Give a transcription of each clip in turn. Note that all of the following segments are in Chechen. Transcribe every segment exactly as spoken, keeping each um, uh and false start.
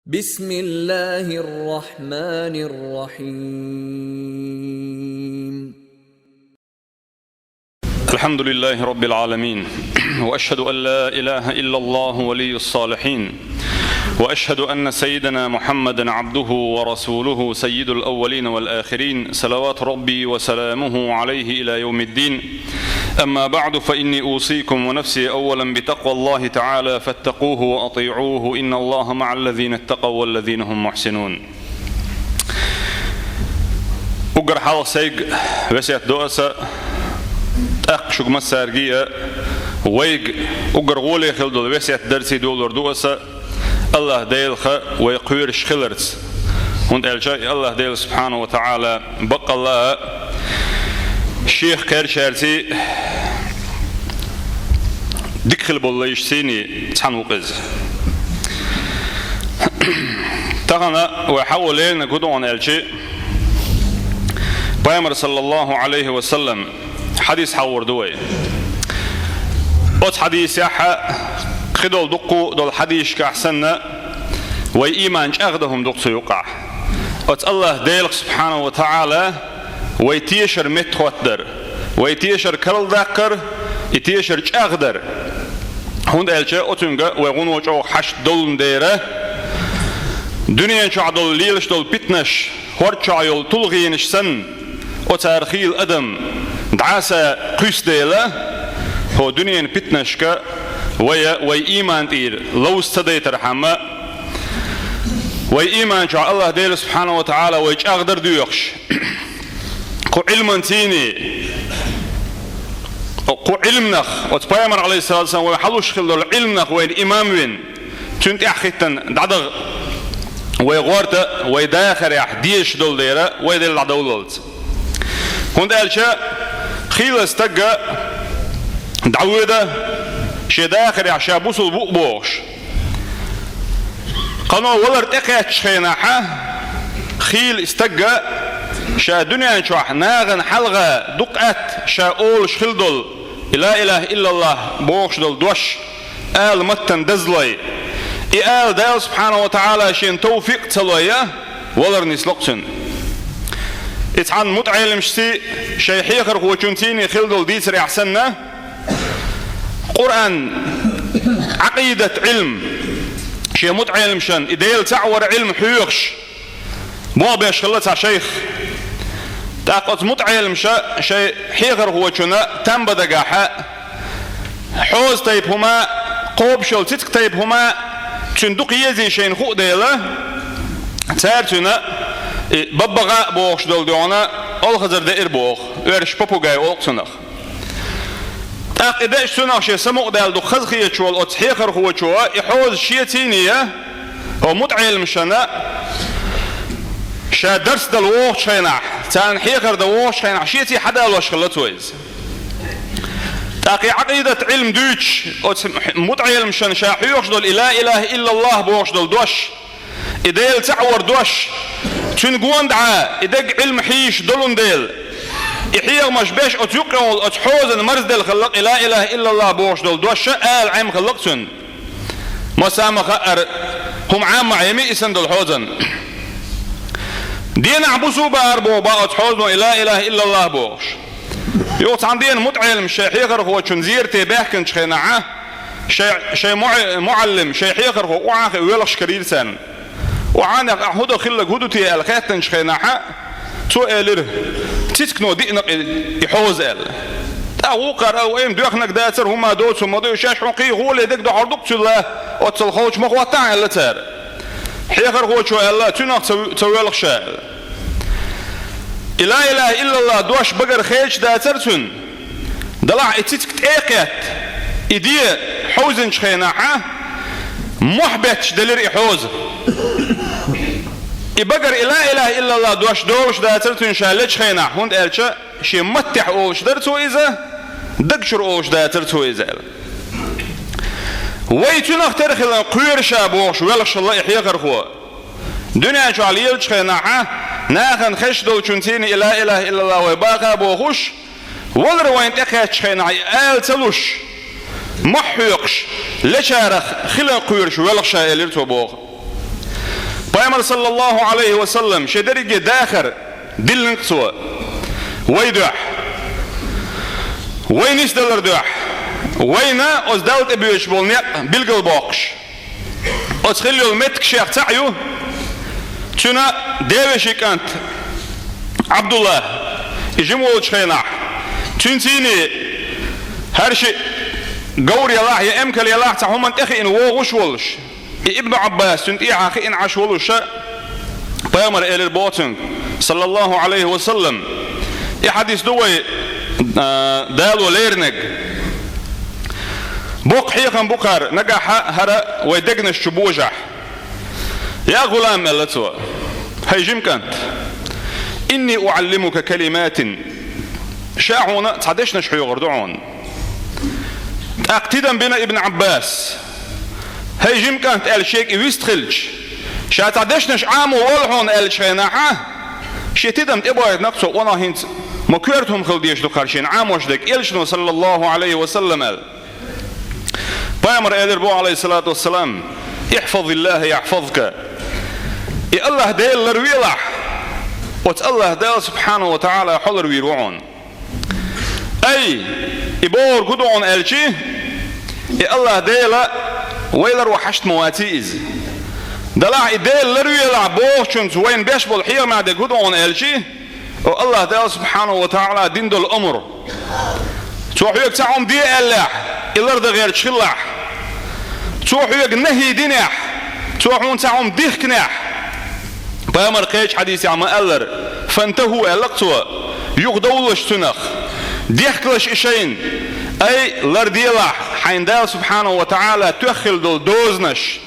بسم الله الرحمن الرحيم. الحمد لله رب العالمين. وأشهد أن لا إله إلا الله ولي الصالحين. وأشهد أن سيدنا محمدا عبده ورسوله سيد الأولين والآخرين، صلوات ربي وسلامه عليه إلى يوم الدين. أما بعد، فإني أوصيكم ونفسي أولا بتقوى الله تعالى، فاتقوه وأطيعوه، إن الله مع الذين اتقوا والذين هم محسنون. Уггар хьалха сайга весет ду аса, тӀаккха шуга массаьрга а, вайга уггар гӀоле хила долу весет дарций долор ду аса, АллахӀ Делах вай кхоьруш хиларца. ХӀунда аьлча и АллахӀ Дела субхьанаху ва таӀала баккъалла а шех кхаьрдачаьрций дика хила болу лайш сийний цхьаьна ву-кх иза. Тахана вай хьахо леринарг хӀун ду аьлча, Пайхамар, саллаллаху Ӏалайхи ва саллам, хьадис хьахор ду вай. Оцу хьадисехь а, кхидолу дуккха долу хьадисашкахь санна, вай ийман чӀагӀдан хӀума ду-кх цу юкъахь. Оцу АллахӀ Делах субхьанаху ва таӀала вай тешар меттахӀоттадар, вай тешар карладаккхар, и тешар чӀагӀдар. ХӀунда аьлча оцуьнга вай гӀуно чӀогӀа хьашт долун дера, дуьнен чохь долу лелаш долу питанаш, хӀорда чохь йолу тулгӀенаш санна, оцара хийла адам дӀаса кхуьссу дела, хӀо дуьненан питанашка вай а, вай ийман тӀера ловза ца дайтархьама, вай ийман чохь АллахӀ Дела субхьанаху ва таӀала вай чӀагӀдар доьхуш, кху Ӏилманцийний, кху Ӏилманах, оцу Пайхамар, Ӏалайхиссалату вассалам, вай хьалуш хила долу Ӏилманах вайна имам вина, цуьнан тӀаьхьахӀиттина дӀадаха вай гӀорта, вай дахарехь дезаш долу дера, вай делла дӀадовллалц. ХӀунда аьлча хийла стаг а дӀавоьду, шен дахарехь ша бусулба ву а бохуш. Кхано валар тӀекхаьччу хенахь а, хийла стаг а ша дуьнен чохь нахана хьалха дукха атта ша олуш хила долу и ла илаха иллаллахӀ бохуш долу дош ала маттана дазлой, и ала Дала субхьанаху ва таӀала шена тавфикъ ца лой а, валар нисло-кх цуьнан. И цхьана мутаӀеламашций, шайн хьехархочунцийний хила долу дийцарехь санна, Къуръан, Ӏакъидат Ӏилма, шен мутаӀеламашна и Дела цхьаъ вара Ӏилма хьоьхуш, болх беш хилла цхьа шайх. ТӀаккха оцу мутаӀеламаша шайн хьехархочунна там бан дагахь а, хьоза тайпа хӀума, кхобуш йолу цициг тайпа хӀума цуьнан дукха езий шайна хуу дела, цара цуьнан и баббагӀа а бохуш долу дуьхьал олхазар деира боху, оьрсаша попугай олу-кх цунах. ТӀаккха и деъча цунах шен самукъадаьлла дукха хазахеташ волу оцу хьехархочо и хьоза шецийний, хӀо мутаӀеламашна ша дарс дала вогӀучу хенахь, царна хьехар дан вогӀучу хенахь шеций хьадалош хилла цо иза. ТӀаккха и Ӏакъидат Ӏилма дуьйцуш, оцу мутаӀеламашна ша хьоьхуш долу и ла илаха иллаллахӀ бохуш долу дош, и Дела цхьаъ вара дош, цуьнан гонаха и дерг Ӏилма хьийзаш долун дела, и хьехамаш беш оцу юккъе волу оцу хьозан марзделла хилла-кх и ла илаха иллаллахӀ бохуш долу дош ала Ӏема хилла-кх цуьнан. Масса а ма хаьара, хӀума Ӏама Ӏемий и санна долу хьозан. Денахь бусулба бахара боху бах оцу хьозано и ла илаха иллаллахӀ бохуш. Юха цхьана дийнахь мутаӀеламаша шайн хьехархочун зерате баьхкинчу хенахь а, шайн, шайн муӀ-, муӀаллим, шайн хьехархо охьа а хиъна воьлхуш карийра царна. Охьа а хиъна, ахь хӀун дан хилларг хӀун ду те аьлла хаьттинчу хенахь а, цо элира: «Цицигано диъна-кх и, и хьоза», – аьлла. ТӀаккха вукхара аьлла: «Вай-м доьхнарг дацара, хӀума доцу хӀума ду, шаьш хьуна кхин гӀоле дерг дохьур ду-кх цуьнан, оццул холчу ма хӀоттахьа», – аьлла цара. Хьехархочо аьлла: «Цуьнах ца, ца воьлху ша», – аьлла. И ла илаха иллаллахӀ дош багара хедаш дацара цуьнан. Делахь и цициг тӀе а кхетта, и де хьовзинчу хенахь а, мохь бетташ делира и хьоза. И багара и ла илаха иллаллахӀ дош долуш дацара цуьнан ша лечу хенахь, хӀунда аьлча шен маттехь олуш дара цо иза, даг чуьра олуш дацара цо иза аьлла. Вай цуьнах тера хиларна кхоьру ша бохуш воьлхуш хилла и хьехархо. Дуьнен чохь лелачу хенахь а, нахана хезаш долчунцийний и ла илаха иллаллахӀ вай баха а бохуш, валар вайна тӀекхаьччу хенахь и ала ца луш, мохь хьоькхуш, лечарах хиларна кхоьруш воьлху ша, элира цо боху. Пайхамар, саллаллаху Ӏалайхи ва саллам, шен дерриге дахар диллинг цо вай дуьхьа, вай нисдалар дуьхьа, вайна оцу Далла тӀебоьдуш болу некъ билгалбоккхуш. Оцу хилла йолу меттиг шех цхьаъ ю, цуьнан девешин кӀант Ӏабдулла, и жима волчу хенахь, цуьнан цӀийне хӀара шиъ говр ялахь я эмкал ялахь цхьа хӀуманна тӀехиъна вогӀуш волуш, и Ибн Ӏаббас цуьнан тӀехьа хиъна Ӏаш волуша, пайхамар элира боху цуьнга, саллаллаху Ӏалайхи ва саллам, и хьадис ду вай, а, Дало леринарг. Боккха хьехам бу кхара, нагахь хӀара вай дегнаш чу божахь. «Я гӀулам», — аьлла цо, — хӀай жима кӀант, «инни уӀаллимука калиматин», ша хьуна цхьа дешнаш хьоьхур ду хьуна. ТӀаккха тидам бина Ибн Ӏаббас. «ХӀай жима кӀант», — аьлла, шега и вист хилча, ша цхьа дешнаш Ӏамо волу хьуна аьллачу хенахь, шен тидам тӀебойтинарг цо, ванах, хӀинца ма коьрта хӀума хила дезаш ду кхара шена Ӏамош дерг, элчано, саллаллаху Ӏалайхи ва саллам, аьлла. Пайхамар элира боху, Ӏалайхиссалату вассалам: «ИхьфазиллахӀа яхьфазка». И АллахӀ Дела ларвелахь, оцу АллахӀ Дала, субхьанаху ва таӀала, хьо ларвийр ву хьуна. Ай, и бохург хӀун ду хьуна аьлчи, и АллахӀ Дела вай ларво хьашт ма ваций иза. Делахь и Дела ларвелахь бохучуьнца вайна беш болу хьехамехь дерг хӀун ду хьуна аьлчи, о АллахӀ Дала, субхьанаху ва таӀала, дина долу амр. Цо хьоьга цхьа хӀума де аьллехь, и лардан гӀерташ хилалахь. Цо хьоьга нахӀий динехь, цо хьуна цхьа хӀума дихкинехь, пайхамар кхечу хьадисехь ма-аллара, «фантахӀу», — аьлла-кх цо, юхадовлалаш цунах, дехкалаш и шайна. Ай, ларделахь хьайна Дала, субхьанаху ва таӀала, тоьхна хилла долу дозанаш,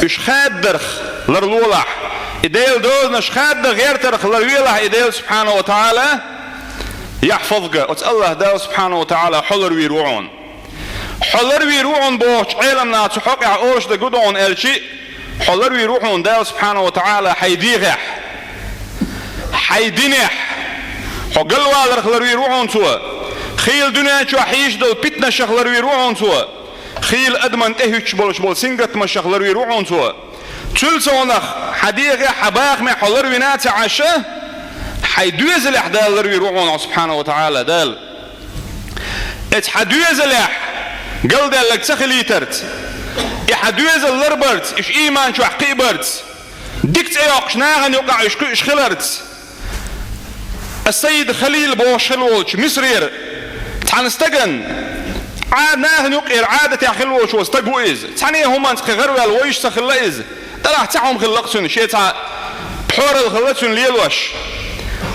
уьш хададарх ларлолахь, и Делан дозанаш хададан гӀертарх ларвелахь и Дела, субхьанаху ва таӀала, яхьфазка, оцу АллахӀ Дала, субхьанаху ва таӀала, хьо ларвийр ву хьуна. Хьо ларвийр ву хьуна бохучу Ӏеламнаха цу хьокъехь олуш дерг хӀун ду хьуна аьлчи, хьо ларвийр ву хьуна Дала, субхьанаху ва таӀала, хьайн дегӀехь, хьайн динехь, хьо галваларх ларвийр ву хьуна Цо, хийла дуьнен чохь хьийзаш долу питанашах ларвийр ву хьуна Цо, хийла адаман тӀе хӀуьттуш болуш болу сингаттамашах ларвийр ву хьуна Цо. Цуьлцонах хьан дегӀехь, хьан бахамехь хьо ларвина а ца Ӏаш, хьайн доьзалехь Дала ларвийр ву хьуна, субхьанаху ва таӀала, Дала. Эца хьан доьзалехь галдаьлларг ца хилийтарца, и хьан доьзал ларбарца, уьш ийман чохь кхиабарца, дика цӀе йоккхуш нахана юкъахь уьш кхуьуш хиларца. Ас-Сайид Халил бохуш хилла волчу Мисрера цхьана стагана, Ӏа-, нахана юкъера Ӏадатехь хилла волчу стаг ву иза. Цхьана а хӀуманца кхин гӀараваьлла вовшах ца хилла иза. Делахь цхьа хӀума хилла-кх цуьнан, шен цхьа пхьоралла хилла цуьнан лелош.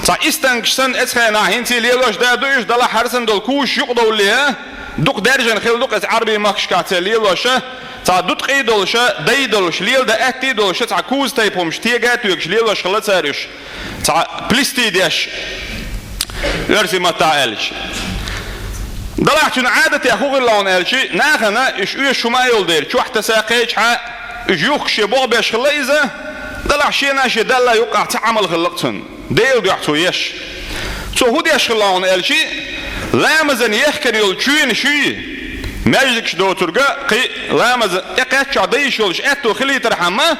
Цхьа истангаш санна, эцу хенахь хӀинца а лелош да а ду уьш, делахь хӀара санна долу кузаш юкъадовлале, дукха даьржина хилла ду-кх эца Ӏарбийн махкашкахь церан лелоша, цхьа дуткъий долуша, дай долуша, леладан атта долуша, цхьа куза тайпа хӀумаш тега а тоьгуш лелош хилла цара уьш. Цхьа плести деш, оьрсийн маттахь аьлча. Делахь цуьнан Ӏадатехь хӀун хилла хьуна аьлчи, нахана уьш оьшуш хӀума а йолу дела, чохь таса кхечахьа уьш юхкуш шен богӀу беш хилла иза, делахь шена а шен Далла юккъахь цхьа Ӏамал хилла-кх цуьнан, Делан дуьхьа цо еш. Цо хӀун деш хилла хьуна аьлчи, ламазан ехкана йолу чоьнаш юй, маьждигаш доцург а, кхин ламаза тӀекхаьччахь дан йиш йолуш аьтто хилийтархьама,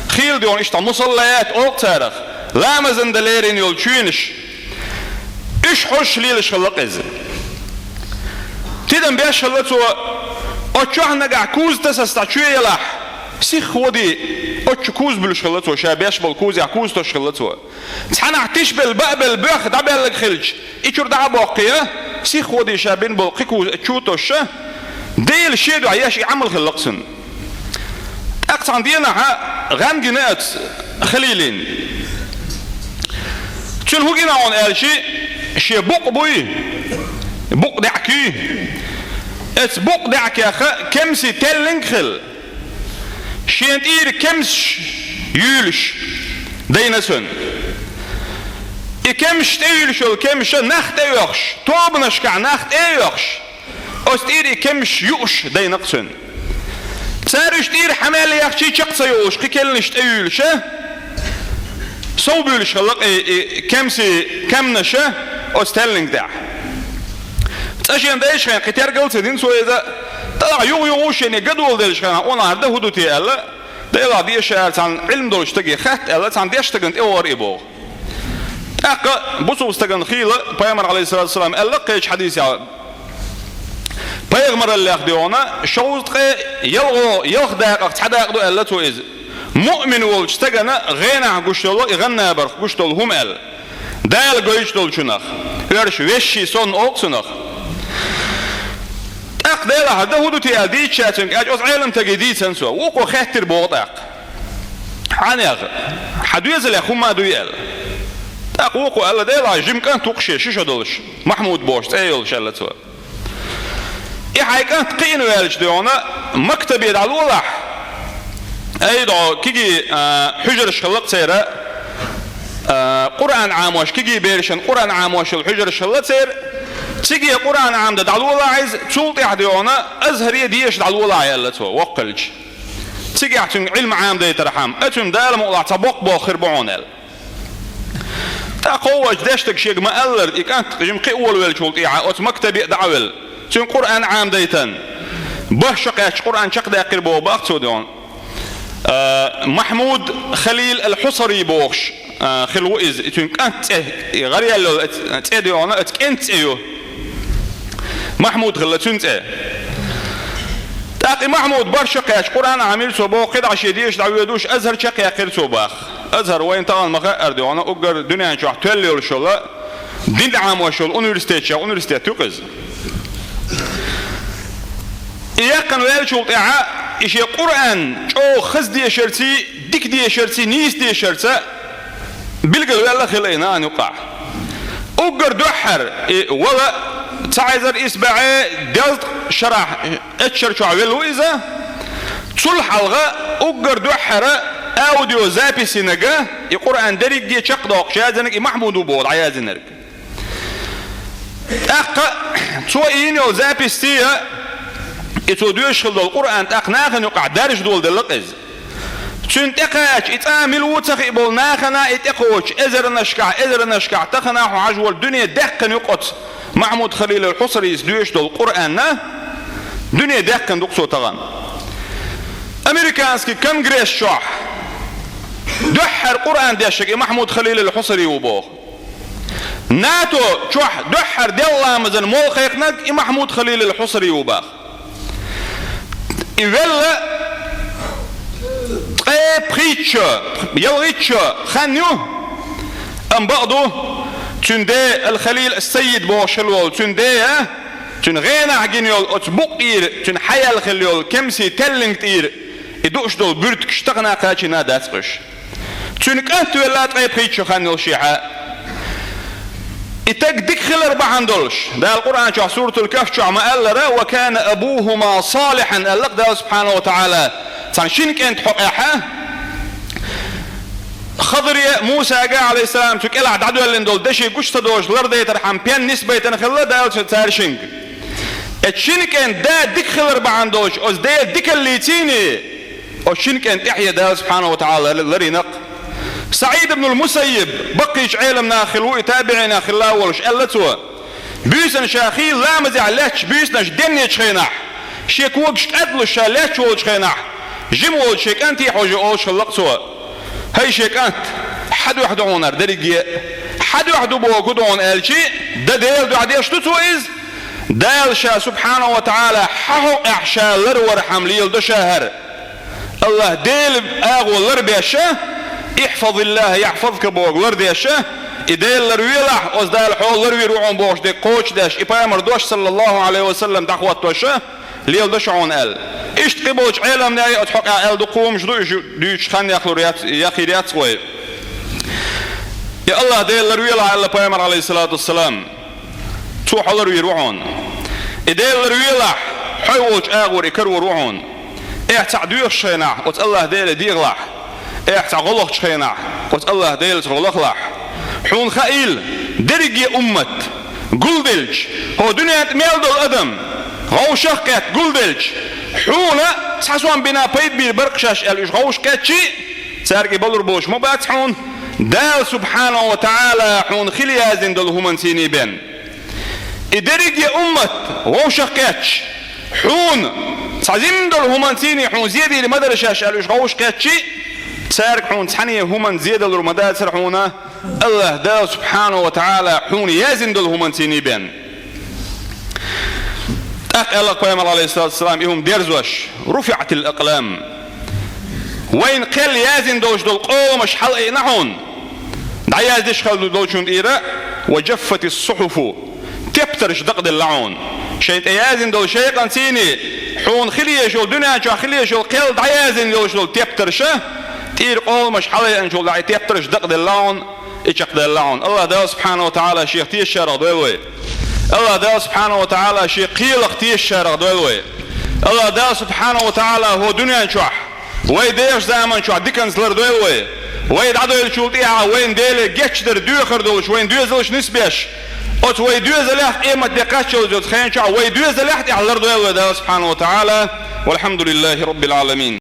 хийла дегӀана иштта мусаллаят олу-кх царах, ламазан дан лерина йолу чоьнаш. Уьш хьожуш лелаш хилла-кх иза. Тидам беш хилла цо, оцу чохь нагахь куза тасаза цхьа чоь ялахь, сиха води, оцу чу куза буьлуш хилла цо, ша беш болу кузехь куза тосуш хилла цо. Цхьанхьа тишбелла, баъбелла боьхна дӀабаьлларг хилча, и чуьра дӀа а боккхий, сиха води ша бина болу кхин куза оцу чу тосуша, Дела шен дуьхьа еш и Ӏамал хилла-кх цуьнан. ТӀаккха цхьана дийнахьа гӀан гина оцу Халилина. Цуьнан хӀун гина хьуна аьлчи, шен букъ буй, букъ даьӀахк юй. Эца букъ даьӀахкех кемсийн теллинг а хилла, шена тӀера кемсаш юьйлуш дайна цуьнан. И кемсаш тӀеюьйлуш йолу кемсаша нах тӀеоьхуш, тобанашкахь нах тӀеоьхуш, оцу тӀера и кемсаш юуш дайна-кх цуьнан. Цара уьш тӀера хьан мел яхчий чекх ца йолуш, кхин келнаш тӀеюьйлуша, сов буьйлуш хилла-кх и, и кемсийн камнаша оцу теллинг тӀехь. Цкъа шена дайшхьайн кхин тергал ца дина цо иза, тӀаккха юха-юха шена и гадола деллачу хенахь, онахьара дан хӀун ду те аьлла, Делахь дешара цхьана Ӏилма долчу стаге хатта аьлла, цхьана дешначу стагана тӀе вахара и боху. ТӀаккха бусалба стагана хийла, пайхамар, алейхиссалату вассалам, аьлла кхечу хьадисехь: пайхамараллех дуьйна шовзткъе ялхо-, ялх дакъах цхьа дакъа ду аьлла цо иза. Муъмин волчу стагана гӀенахь гуш долу, и гӀан набарх гуш долу хӀума аьлла. Дала гойтуш долчунах, оьрша вешший сонна олу цунах. ТӀаккха Делахь, дан хӀун ду те аьлла дийцича цуьнга, аьлча оцу Ӏеламстаге дийцина цо. Вукхо хаьттира боху тӀаккха: «Хьан яха, хьан доьзалех хӀума дуй?» аьлла. ТӀаккха вукхо аьлла: «Делахь, жима кӀант ву-кх шен, ши шо долуш, Махьмуд бохуш цӀе йолуш», аьлла цо. И хьайн кӀант кхиъна ваьлча дуьйна, мактабе дӀалолахь. Ай, дӀо кегий, а, хьуьжарш хилла-кх церан, а, Къуръан Ӏамош, кегий берашна Къуръан Ӏамош йолу хьуьжарш хилла церан. Циге Къуръан Ӏамдан дӀалолахь иза, цул тӀаьхьа дуьйна Азхаре деша дӀалолахь аьлла цо, воккха хилча. Цигахь цуьнга Ӏилма Ӏамадайтархьама, оцунна Дала мукъалахь цхьа боккха болх хир бу хьуна аьлла. ТӀаккха кхочуш дешна стага ма-аллара, и кӀант жима кхиъна волавеллачул тӀаьхьа оцу мактабе а дӀа а велла, цуьнга Къуръан Ӏамадайтина, бархӀ шо кхаьчча Къуръан чекхдаьккхира боху боху цо дуьйна. А, Махьмуд Халил ал-Хьусари бохуш, а, хилла ву иза, и цуьнан кӀант цӀе, и гӀараяьлла йолу цӀе дуьйна, оцу кӀентан цӀе ю. Махьмуд хилла цуьнан цӀе. ТӀаккха и Махьмуд бархӀ шо кхаьчча Къуръан Ӏамийра цо боху, кхидӀа шен деша дӀавоьдуш Азхар чекхъяьккхира цо боху. Азхар вайна тахана ма-хаъара дуьйна, уггар дуьнен чохь тоьлла йолуш йолу, дин Ӏамош йолу университет, шен университет ю-кх иза. И яьккхина ваьллачул тӀаьхьа и шен Къуръан чӀогӀа хаза дешарций, дика дешарций, нийса дешарца билгал ваьлла хилла и нахана юккъахь. Уггар дуьххьара и вала цхьа эзар исс бӀе дезткъа шарахь, эццу шарахь велла ву иза. Цул хьалха уггар дуьххьара аудиозаписинарг, и Къуръан дерриге чекхдоккхуш яздинарг и Махьмуд ву боху дӀаяздинарг. ТӀаккха цо йина йолу записций, и цо доьшуш хилла долу Къуръан тӀаккха нахана юкъахь даржа доладелла-кх иза. Цуьнан тӀекхача и цӀа мила ву ца хиъна болу нахана и тӀекхочуш эзарнашкахь, эзарнашкахь тахана хьо хьажа волу дуьне даьккхина ю-кх оцу Махьмуд Халил ал-Хьусарис доьшуш долу Къуръан, дуьне даьккхина ду-кх цо тахана. Американский конгресс чохь дуьххьара Къуръан дешнарг и Махьмуд Халил ал-Хьусари ву боху. НАТО чохь дуьххьара делкъа ламазан молла кхайкхинарг и Махьмуд Халил ал-Хьусари ву боху. И велла ткъе пхийтта шо, ялхитта шо хан ю, амма бакъду, цуьнан ден ал-Халил ас-Сайид бохуш хилла волу цуьнан ден, цуьнан гӀенахь гина йолу оцу букъ тӀера, цуьнан хьаяьлла хилла йолу кемсийн теллинг тӀера и дууш долу буьртигаш тахана кхачийна дац-кх уьш. Цуьнан кӀант велла ткъе пхийтта шо хан йолушехь. И стаг дика хилар бахьана долуш, Дала Къуръан чохь Суратул Кахф чохь ма-аллара: «Ва кана абухума салихьан», аьлла-кх Дала субхьанаху ва тагӀала цхьана шина кӀентан хьокъехь. Хадре Мусага, алейхиссалам, цу кӀелахь дӀадоьллина долу деши гучу ца дозуш лардайтархьама пен нисбайтина хилла Дала цу цаьршинга. Оцу шина кӀентан да дика хилар бахьана долуш, оцу ден дикаллица, оцу шина кӀентан тӀаьхье Дала субхьанаху ва тагӀала ларийна-кх. СаӀид ибн ал-Мусаййиб, баккхийчу Ӏеламнах хилла ву и, табиӀинех хилла волуш, аьлла цо: буьйсанна ша хийла ламазехь лаьтташ буьйсанаш деннечу хенахь, шен когаш кӀадлуш ша лаьтташ волчу хенахь, жима волчу шен кӀанте хьожа олуш хилла-кх цо: «ХӀай шен кӀант, хьан дуьхьа ду хьуна хӀара дерриге а? Хьан дуьхьа ду бохург ду хьуна?» аьлчи, дан Делан дуьхьа деш ду цо иза. Дала ша субхьанаху ва тагӀала хьан хьокъехь ша ларвархьама леладо ша хӀара. АллахӀ Делан агӀо ларбеш, «Ихьфазиллаха яхьфазка» бохург лардеш, и Дела ларвелахь, оцу Дала хьо ларвийр ву хьуна бохуш дерг кхочушдеш, и пайхамар дош, саллаллаху Ӏалайхи ва саллам, дӀахӀоттош, леладо ша хьуна аьлла. Иштта кхиболчу Ӏеламнаха оцу хьокъехь аьлла дукха хӀуманаш ду, уьш дуьйцуш хан яхлур яц, яхйийр яц вай. И АллахӀ Дела ларвелахь аьлла пайхамар, Ӏалайхиссалату вассалам, цо хьо ларвийр ву хьуна. И Дела ларвелахь, хьо волчу агӀор и карор ву хьуна. Эхь цхьаъ доьхуш хенахь, оцу АллахӀ Деле дехалахь. Эхь цхьаъ гӀо лохучу хенахь, оцу АллахӀ Делаца гӀо лахалахь. Хьуна хаийла, дерриге уммат гулделча, хӀокху дуьнен тӀа мел долу адам, вовшах а кхетта гулделча, хьуна цхьа сом бина пайда бийр бара-кх шаьш аьлла уьш вовшах кхетчи, цаьрга и балур болуш ма бац хьуна, Дала субхьанаху ва тагӀала хьуна хила яздина долу хӀуманца бен. И дерриге уммат вовшах кхетча, хьуна цхьа зиндолу хӀуманций хьуна зе дийр ма дара шаьш аьлла уьш гӀовш кхетчи, цаьрга хьуна цхьанне хӀуманна зе далур ма дацара хьуна, АллахӀ Дала субхьанаху ва таӀала хьуна яздина долу хӀуманций бен. ТӀаккха аьлла пайхамар, алейхиссалату вассалам, и хӀума дерзош: «Руфиъатил акълам». Вайна кхел яздина долуш долу къоламаш хьалаайина хьуна, дӀаяздеш хила долчунна тӀера, «ва джаффатис сухьуфу», тептарш дакъаделла хьуна. Шайн тӀе яздина долу шайкъанций, хьуна хила езаш йолу дуьнен чохь хила езаш йолу кхел дӀаяздина йолуш долу тептарша, тӀера къоламаш хьалаайинчул тӀаьхьа и тептарш дакъаделла хьуна, и чекхдаьлла хьуна. АллахӀ Дала субхьанаху ва таӀала Шех тешачарах дойла вай. АллахӀ Дала субхьанаху ва таӀала Шен кхелах тешачарах дойла вай. АллахӀ Дала субхьанаху ва таӀала хӀокху дуьнен чохь, вай дехачу заман чохь диканца лардойла вай. Вай дӀадойлачул тӀаьхьа вайна Деле гечдар, доьхар долуш вайн доьзалш нисбеш, оцу вай доьзалех къематде кхаччалц оцу хенчохь вай доьзалех тӀехь лардойла вай Дала субхьанаху ва таӀала. Валхьамдулиллахи раббил Ӏаламин.